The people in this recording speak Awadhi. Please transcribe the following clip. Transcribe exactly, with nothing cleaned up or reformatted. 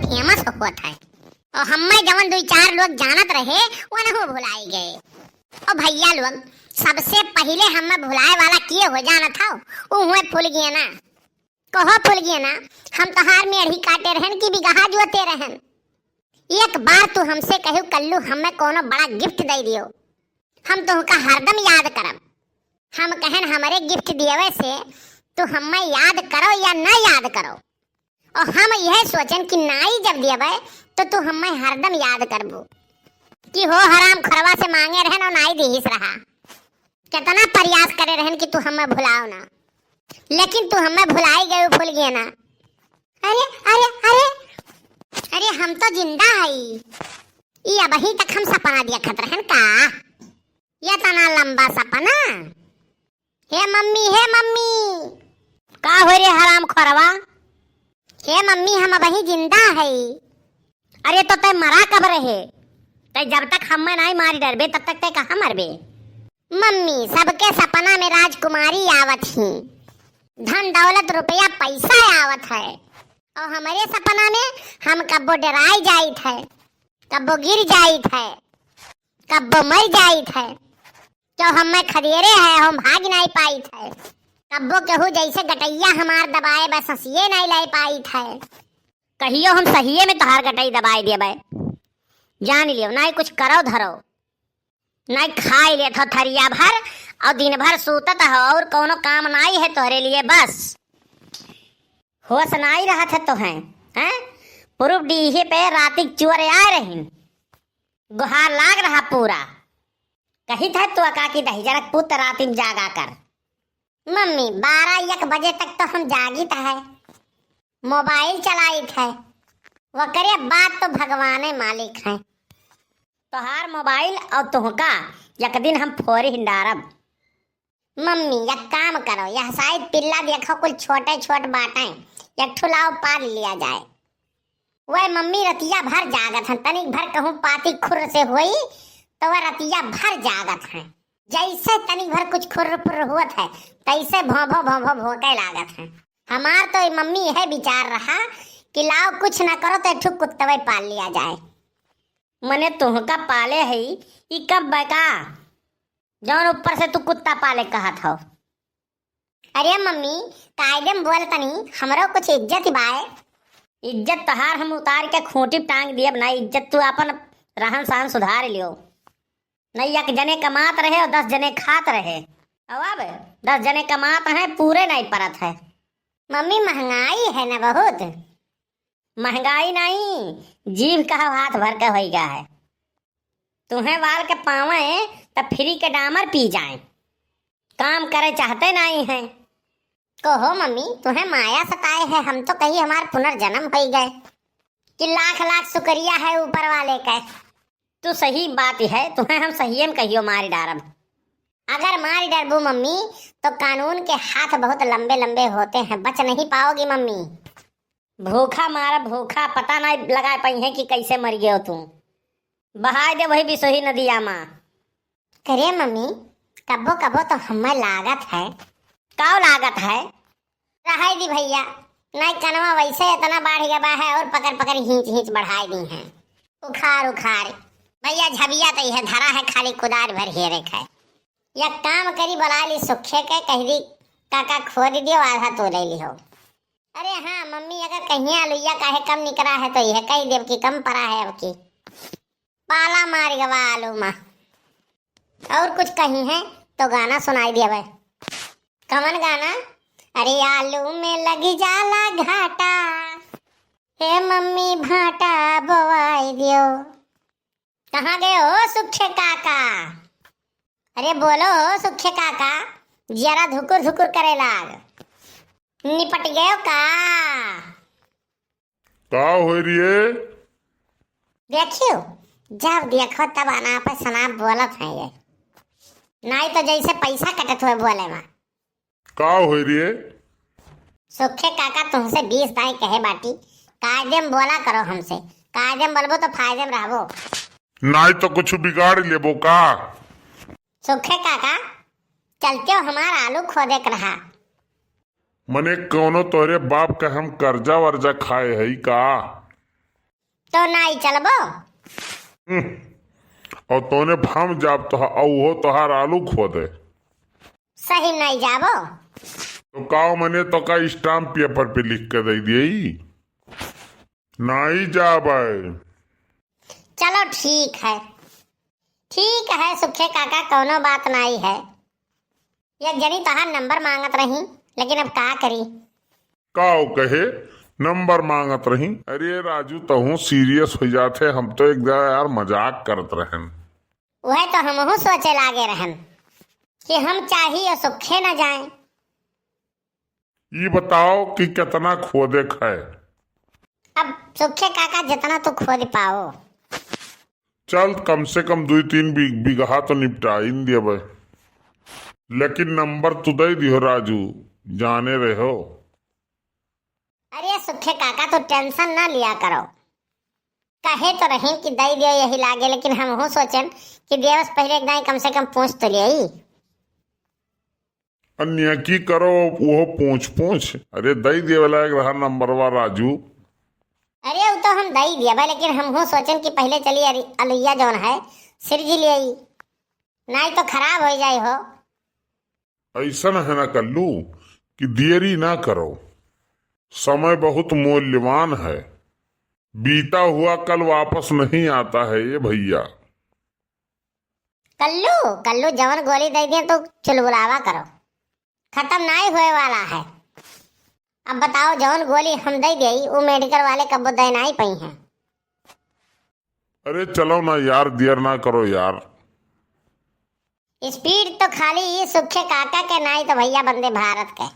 famous होत है। और हम्मे जवन दुई चार लोग जानत रहे, वनहु भुलाई गए। और भैया लोग, सबसे पहिले हम्मे भुलाए वाला के हो जानत हो? उ हुए फुलगेना। कहो फुलगेना, हम तोहार मेढ़ी काटे रहन कि बिगहा जोते रहन? एक बार तू हमसे कहू कल्लू हम्मे कोनो बड़ा gift दे दियो, हम तुहका हरदम याद करब। हम कहन हमरे gift दियवे से तू हम्मे याद करो या न याद करो, और हम यह सोचन कि नाई जब दियवे तो तू हम्मे हरदम याद करबू कि हो हराम खोरवा से मांगे रहन और नाई दिहिस रहा। कितना प्रयास करे रहन कि तू हम्मे भुलाओ ना, लेकिन तू हम्मे भुलाई गयो फुलगेना। अरे, अरे, अरे, अरे, हम तो जिंदा हई। ई अबही तक हम सपना देखत रहन का? ये तना लंबा सपना। हे मम्मी, हे मम्मी। का हो रे हराम खोरवा? हे मम्मी, हम अबही जिंदा हई। अरे तो तै मरा कब रहे? तै जब तक हम्मे नाई मारी डरबे, तब तक तै कहाँ मरबे? मम्मी, सबके सपना में राजकुमारी आवत ही, धन दौलत रुपया पैसा आवत है, और हमरे सपना में हम कब्बो डराई जाइत है, कब्बो गिर जाइत है, कब्बो मर जाइत है। क्यों हम्मे खदेरे है, हम भाग नाई पाइत है। कब्बो केहू जैसे गटैया हमार दबाए बा, ससिए नाई लाई पाइत है। कहियो हम सहिए में तोहार गटई दबाए देबे। जान लियो, नाई कुछ करो धरो, नाई खाई लेत हो थरिया भर और दिन भर सूतत हो और कोनो काम नाई है तोहरे लिए बस। होश नाई रहत है तो हैं, हैं? पुरुब डीहे पे राती चोर आए रहिन, गुहार लाग रहा पूरा। कहित है तो का कि दहिजरक पुत राती में जागा कर। मम्मी, बारह एक बजे तक तो हम जागित है, mobile चलाइत है, वकरे बाद तो भगवाने मालिक है। तोहार mobile और तुहका एक दिन हम फोरी हिंडारब। मम्मी, एक काम करो, यह साइड पिल्ला देखो, कुल छोटे छोट बाटें, एक ठो लाओ पाल लिया जाए। वह मम्मी रतिया भर जागत हैं, तनिक भर कहूँ पाती खुर्र से होई तो वह रतिया भर जागत हैं। जैसे तनिक भर कुछ खुर्र फुर्र हुअत है, तैसे भौंभो भौंभो भौंके लागत हैं। हमार तो ये मम्मी यह विचार रहा कि लाओ कुछ ना करो तो एक ठो कुत्तवे पाल लिया जाए। मने तुहका पाले है, ई कब बका? जौन ऊपर से तू कुत्ता पाले कहत हो। अरे मम्मी, कायदे में बोल तनी, हमरो कुछ इज्जत ही बाए। इज्जत तोहार हम उतार के खूंटी पे टांग दियब ना, इज्जत तू अपन रहन सहन सुधार लियो। नहीं एक जने कमात रहे और दस जने खात रहे, और अब दस जने कमात हैं, पूरे नहीं परत है। मम्मी, महंगाई है ना बहुत। महंगाई नहीं, जीभ का हाथ भर के होइगा है। तुम्हें वाल के पावे तब फ्री के डामर पी जाए, काम करे चाहते नहीं हैं। कहो मम्मी, तुम्हें माया सताए है, हम तो कही हमार पुनर्जन्म होई गए कि लाख लाख शुक्रिया है ऊपर वाले का। तू सही बात है, तुम्हें हम सही में कहियो मारी डारब। अगर मारी डरबू मम्मी, तो कानून के हाथ बहुत लंबे लंबे होते हैं, बच नहीं पाओगी मम्मी। भूखा मारा भूखा, पता नहीं लगा पाई है कि कैसे मर गयो तू। बहाय दे वही बिसोही नदिया मा। करे मम्मी, कबो कबो तो हमें लागत है। काव लागत है? रहाई दी भैया, नहीं कनवा वैसे इतना बाढ़ गया है और पकड़ पकड़ हींच हींच बढ़ाई दी हैं। उखाड़ उखाड़। भैया झबिया तो यह धरा है, खाली कुदार भर हेरे खाए। या काम करी, बुला ली सुखे के, कह दी, "काका खोद दियो, आधा तू ले लिहो।" अरे हाँ मम्मी, अगर कहीं आलूया काहे कम निकरा है तो यह कह देब कि कम परा है अब की। पाला मार गवा आलू मा। और कुछ कही है तो गाना सुनाई दिया भाई। कवन गाना? अरे आलू में लगी जाला घाटा, हे मम्मी भाटा बोवाई दियो। कहाँ गए हो सुखे काका? अरे बोलो हो सुखे काका, जरा धुकुर धुकुर करे लाग। निपट गयो का? का होय रे? देखियो, जब देखो तब अनाप शनाप बोलत है ये। नाई तो जैसे पैसा कटत हुए बोले मा। का होय रे? सुखे काका तुमसे बीस दाई कहे बाटी, कायदे में बोला करो हमसे, कायदे में बोलबो तो फायदे में रहबो। नाई तो कुछ बिगाड़ लेबो का? सुखे काका, चलते हो हमार आलू खोदे के रहा। मने कौनो तोहरे बाप का हम कर्जा वर्जा खाए हई का? तो नाई चलबो। हम्म। और तोने फार्म जाब तो, और वो तोहार आलू खोदे। सही नाई जाबो। तो काव मने तो का स्टाम्प पेपर पे लिख के दे दिए? नाई जाबे। चलो ठीक है, ठीक है सुखे काका, कौनो बात नाई है। एक जनी तोहार नंबर मांगत रही, लेकिन अब का करी? काव कहे नंबर मांगत रही? अरे राजू, तहूँ सीरियस हो जाते, हम तो एक दरा यार मजाक करत रहन। वह तो हमहू सोचे लागे रहन कि हम चाही और सुखे न जाए। ई बताओ कि कितना खोदे खाए? अब सुखे काका जितना तू खोद पाओ। चल, कम से कम दुई तीन बी-, बीघा तो निपटाइन देबे, लेकिन नंबर तू दे दियो राजू, जाने रहो। अरे सुखे काका, तू टेंशन ना लिया करो, कहे तो रहीन कि दे दियो यही लागे, लेकिन हमहू सोचन कि देवस पहले एक दाई कम से कम पूछ तो लिया। अन्य की करो, वो पूछ पूछ। अरे दई देवे लायक रहा नंबरवा राजू। अरे वो तो हम दई दिया भाई, लेकिन हमहू सोचन कि पहले चली अरे अलैया जौन है सिरजी ले आई, नाई तो खराब हो जाए हो। ऐसा है ना कल्लू कि देरी ना करो, समय बहुत मूल्यवान है, बीता हुआ कल वापस नहीं आता है ये भैया। कल्लू, कल्लू जवन गोली दे दिए तो चुलबुलावा करो, खत्म नाई होए वाला है। अब बताओ, जवन गोली हम दे दिए वो मेडिकल वाले कब्बो दे नाई पाई हैं। अरे चलो ना यार, देर ना करो यार। स्पीड तो खाली ये सुखे काका के नाई तो भैया वंदे भारत के।